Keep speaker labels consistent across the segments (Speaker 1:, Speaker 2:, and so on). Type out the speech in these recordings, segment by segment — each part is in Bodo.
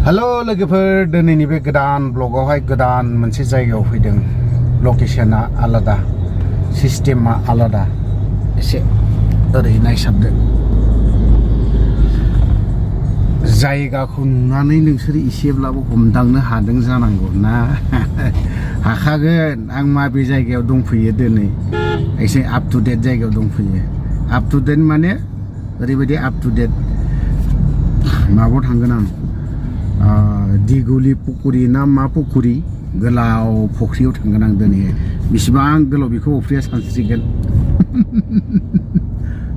Speaker 1: हेलो लोगोफोर दिनैनि बे गोदान ब्लगावहाय गोदान मोनसे जायगायाव फैदों। लकेशना आलादा, सिस्टेमा आलादा। एसे ओरै नायसाबदो। जायगाखौ नुनानै नोंसोर एसेब्लाबो हमदांनो हादों जानांगौ ना? हाखागोन आं माबे जायगायाव दंफैयो दिनै। एसे आप टु डेट जायगायाव दंफैयो। आप टु डेट माने ओरैबायदि आप टु डेट माबायाव थांगोन आं। दिगुलि पुखुरी ना मा पुखुरी गोलाव फुख्रियाव थांगोन आं दिनै। बेसेबां गोलाव बेखौ अफ्रिया सानस्रिगोन।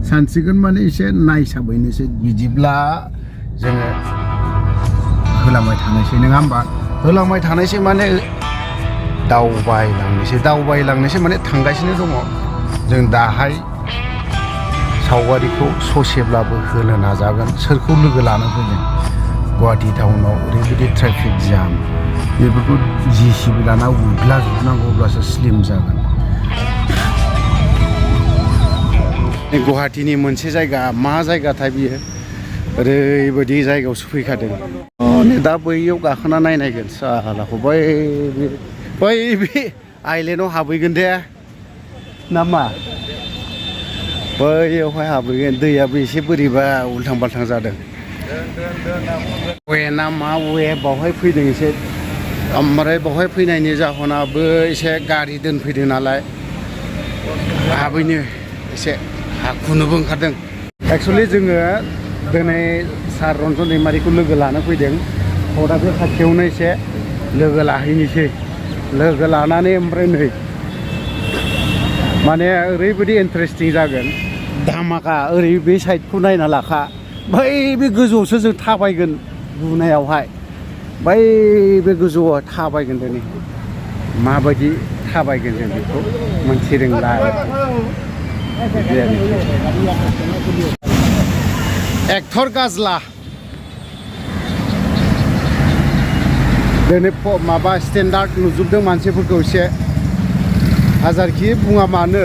Speaker 1: सानस्रिगोन माने एसे नायसाबैनोसै। बिदिब्ला जोङो होलांबाय थानायसै नङा होमबा? होलांबाय थानायसै माने दावबायलांनोसै माने थांगासिनो दङ। जों दाहाय सावगारिखौ ससेब्लाबो होनो नाजागोन। सोरखौ लोगो लानो फैदों? गुवाहाटी टाउनाव ओरैबायदि ट्राफिक जाम, बेफोरखौ जिसिबि लाना उदलाजोबनांगौ अब्लासो स्लिम जागोन। गुवाहाटीनि मोनसे जायगा, मा जायगाथाय बियो? ओरैबायदि जायगायावसो फैखादों। नै दा बैयाव गाखोना नायगोन सालाखौ। बै बे आइलेण्डआव हाबहैगोन दे ना मा? बैयावहाय हाबहैगोन। दैयाबो एसे बोरैबा उल्थां बाल्थां जादों। वे ना मा वे बावहाय फैदों एसे। ओमफ्राय बावहाय फैनायनि जाहोनाबो एसे गारि दोनफैदों नालाय हाबैनो एसे हाखुनोबो ओंखारदों। एक्सुवेलि जोङो दिनै सार रन्जन दैमारिखौ लोगो लानो फैदों। हरा बे खाथियावनो एसे लोगो लाहैनोसै। लोगो लानानै ओमफ्राय नै माने ओरैबायदि इन्टारेस्टिं जागोन धामाका। ओरै बे साइडखौ नायना लाखा। बै बे गोजौआवसो जों थाबायगोन बुनायावहाय। बै बे गोजौआव थाबायगोन दिनै। माबायदि थाबायगोन जों बेखौ मोनथिदोंला। एक्टर गाज्ला दिनै माबा स्टेन्डार्ड नुजोबदों मानसिफोरखौ एसे। हाजारखि बुङा मानो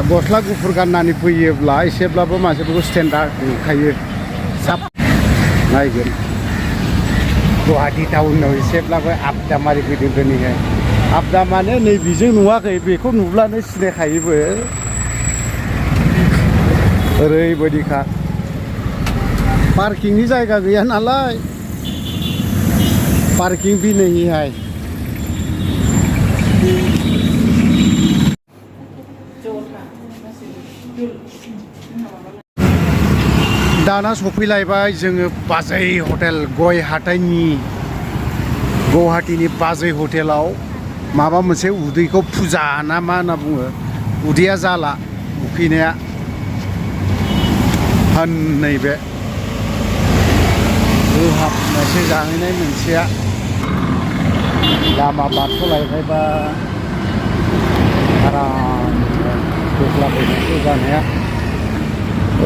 Speaker 1: गस्ला गुफुर गाननानै फैयोब्ला एसेब्लाबो मानसिफोरखौ स्टेन्डार्ड नुखायो। साब नायगोन गुवाहाटी टाउनाव एसेब्लाबो आबदा मारि फैदों दिनैहाय। आबदा माने नै बिजों नुवाखै, बेखौ नुब्लानो सिनायखायोबो। ओरैबायदिखा पार्किंनि जायगा गैया नालाय। पार्किं भी नहीं है। दाना सफैलायबाय जोङो बाजै हटेल, गय हाथाइनि गुवाहाटीनि बाजै हटेलाव। माबा मोनसे उदैखौ फुजा ना मा होनना बुङो, उदैया जाला उखैनाया। नैबे हाबनायसो जाहैनाय मोनसेया लामा बारस'लायबायबा आराम बोख्लाबैनायसो जानाया।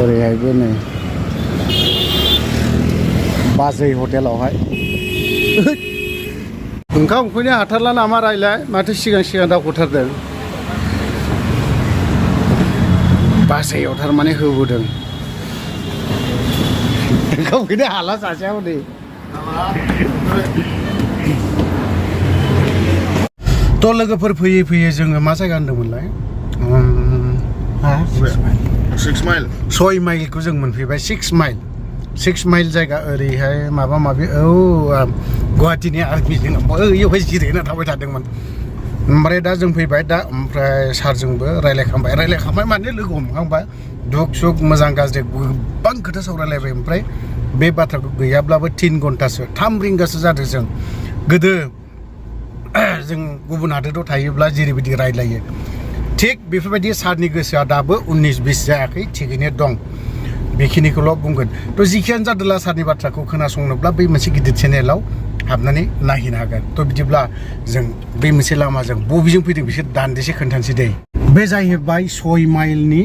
Speaker 1: ओरैहायबो नै बाजै हटेलावहाय ओंखाम उखैनो हाथारला नामा रायलाय? माथो सिगां दावखोथारदों। बाजैयाव थारमाने होबोदों। ओंखाम उखैनो हाला सासेयाव नै। थ' लोगोफोर फैयै फैयै जोङो मा जायगा होनदोंमोनलाय? 6 माइल। 6 माइलखौ जों मोनफैबाय। 6 माइल जायगा ओरैहाय माबा माबि। गुवाहाटीनि आर्मिजों बैयावहाय जिरायना थाबाय थादोंमोन। ओमफ्राय दा जों फैबाय दा। ओमफ्राय सारजोंबो रायलायखांबाय माने लोगो हमखांबाय। दुख सुख मोजां गाज्रि गोबां खोथा सावरायलायबाय। ओमफ्राय बे बाथ्राखौ गैयाब्लाबो 3 घन्टासो 3 रिंगासो जादों जों। गोदो जों गुबुन हादोराव थायोब्ला जेरैबायदि रायलायो थिग बेफोरबायदि सारनि गोसोआ दाबो 19-20 जायाखै, थिगैनो दं। बेखिनिखौल' बुंगोन। थ' जिखियानो जादोंला सारनि बाथ्राखौ खोनासंनोब्ला बै मोनसे गिदिर चेनेलाव हाबनानै नायहैनो हागोन। थ' बिदिब्ला जों बे मोनसे लामाजों बबेजों फैदों बिसोर दान्दिसे खोन्थानोसै दे। बे जाहैबाय 6 माइलनि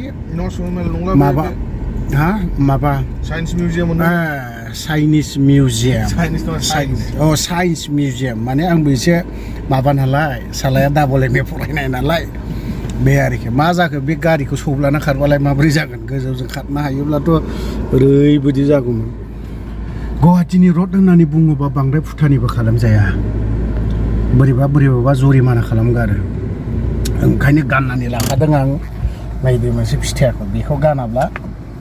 Speaker 1: माबा माबा साइन्स मिउजियाम। साइन्स मिउजियाम माने आंबो एसे माबा नालाय, सालाया डाबल एम ए फरायनाय नालाय बे आरोखि। मा जाखो बे गारिखौ सौब्लाना खारबालाय माबोरै जागोन? गोजौजों खारनो हायोब्लाथ' ओरैबायदि जागौमोन। गुवाहाटीनि रड होननानै बुङोबा बांद्राय फुटानिबो खालामजाया बोरैबा जुरिमाना खालामगारो ओंखायनो गाननानै लाखादों आं नायदो मोनसे फिथाइखौ बेखौ गानाब्ला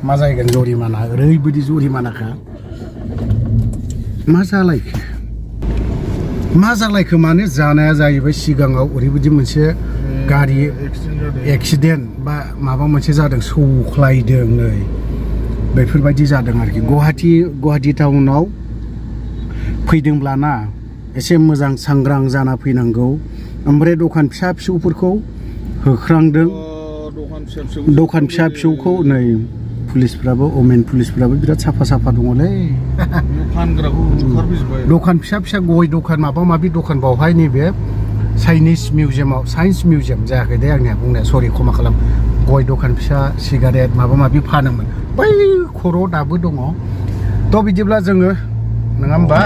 Speaker 1: मा जागोन जुरिमाना ओरैबायदि जुरिमानाखा मा जालायखो माने जानाया जाहैबाय सिगाङाव ओरैबायदि मोनसे गारि एक्सिडेन्ट बा माबा मोनसे जादों सौख्लायदों नै बेफोरबायदि जादों आरोखि गुवाहाटी टाउनाव फैदोंब्लाना एसे मोजां सांग्रां जाना फैनांगौ ओमफ्राय दखान फिसा फिसौफोरखौ होख्रांदों दखान फिसा फिसौखौ नै पुलिसफ्राबो वमेन पुलिसफ्राबो बिराद साफा दङलै दखान फिसा गय दखान माबा माबि दखान बावहाय नैबे साइन्स मिउजियाम जायाखै दे आंनिया बुंनाया सरि क्षमा खालाम गय दखान फिसा सिगारेट माबा माबि फानोमोन बै खर' दाबो दङ थ' बिदिब्ला जोङो नङा होमबा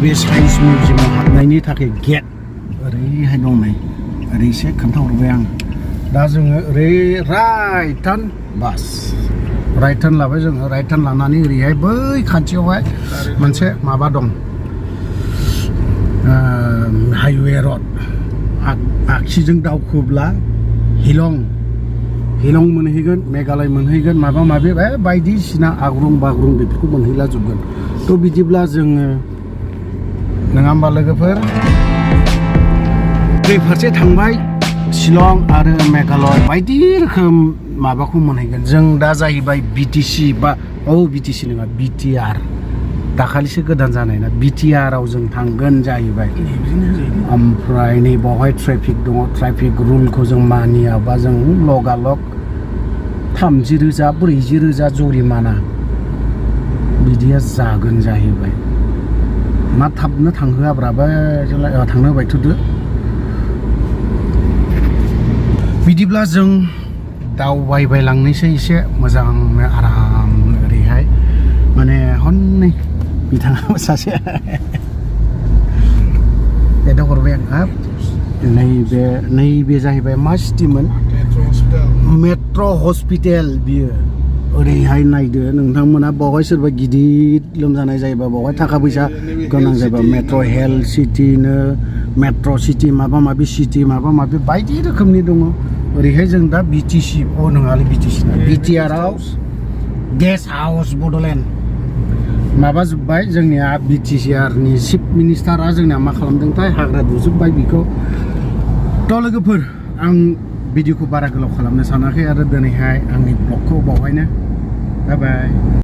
Speaker 1: बे साइन्स मिउजियामाव हाबनायनि थाखाय गेट ओरैहाय दंनाय ओरै एसे खोन्थाहरबाय आं दा जोङो ओरै राइट टार्न बास राइट टार्न लाबाय जोङो राइट टार्न लानानै ओरैहाय बै खाथियावहाय मोनसे माबा दं हाइवे रड आगसिजों दावखोब्ला हिलं मोनहैगोन मेघालय मोनहैगोन माबा माबि बायदिसिना आग्रुं बाग्रुं बेफोरखौ मोनहैला जोबगोन थ' बिदिब्ला जोङो नङा होमबा लोगोफोर दै फारसे थांबाय शिलं आरो मेघालय बायदि रोखोम माबाखौ मोनहैगोन जों दा जाहैबाय बिटिसि बा बिटिसि नङा बिटिआर दाखालिसो गोदान जानाय ना बिटिआराव जों थांगोन जाहैबाय ओमफ्राय नै बावहाय ट्रेफिक दङ ट्रेफिक रुलखौ जों मानियाबा जों लगालग 30,000 40,000 जुरिमाना बिदिया जागोन जाहैबाय मा थाबनो थांहोआब्राबो थांनो होबायथ'दो बिदिब्ला जों दावबायबाय लांनोसै एसे मोजांनो आराम ओरैहाय माने हनै बिथाङाबो सासे एदा हरबाय आं हाब नैबे जाहैबाय मा सिटिमोन मेट्र' हस्पिटेल बियो ओरैहाय नायदो नोंथांमोना बावहाय सोरबा गिदिर लोमजानाय जायोबा बावहाय थाखा फैसा गोनां जायोबा मेट्र' हेल्थ सिटिनो मेट्र' सिटि माबा माबि बायदि रोखोमनि दङ ओरैहाय जों दा बिटिसि नङालै बिटिसि ना बिटिआराव गेस्ट हाउस बड'लेण्ड माबा जोब्बाय जोंनिया बिटिसिआरनि चिफ मिनिस्टारा जोंनिया मा खालामदोंथाय हाग्रा दुजोब्बाय बेखौ थ' लोगोफोर आं भिडिअखौ बारा गोलाव खालामनो सानाखै आरो दिनैहाय आंनि ब्लगखौ बावहायनो बाय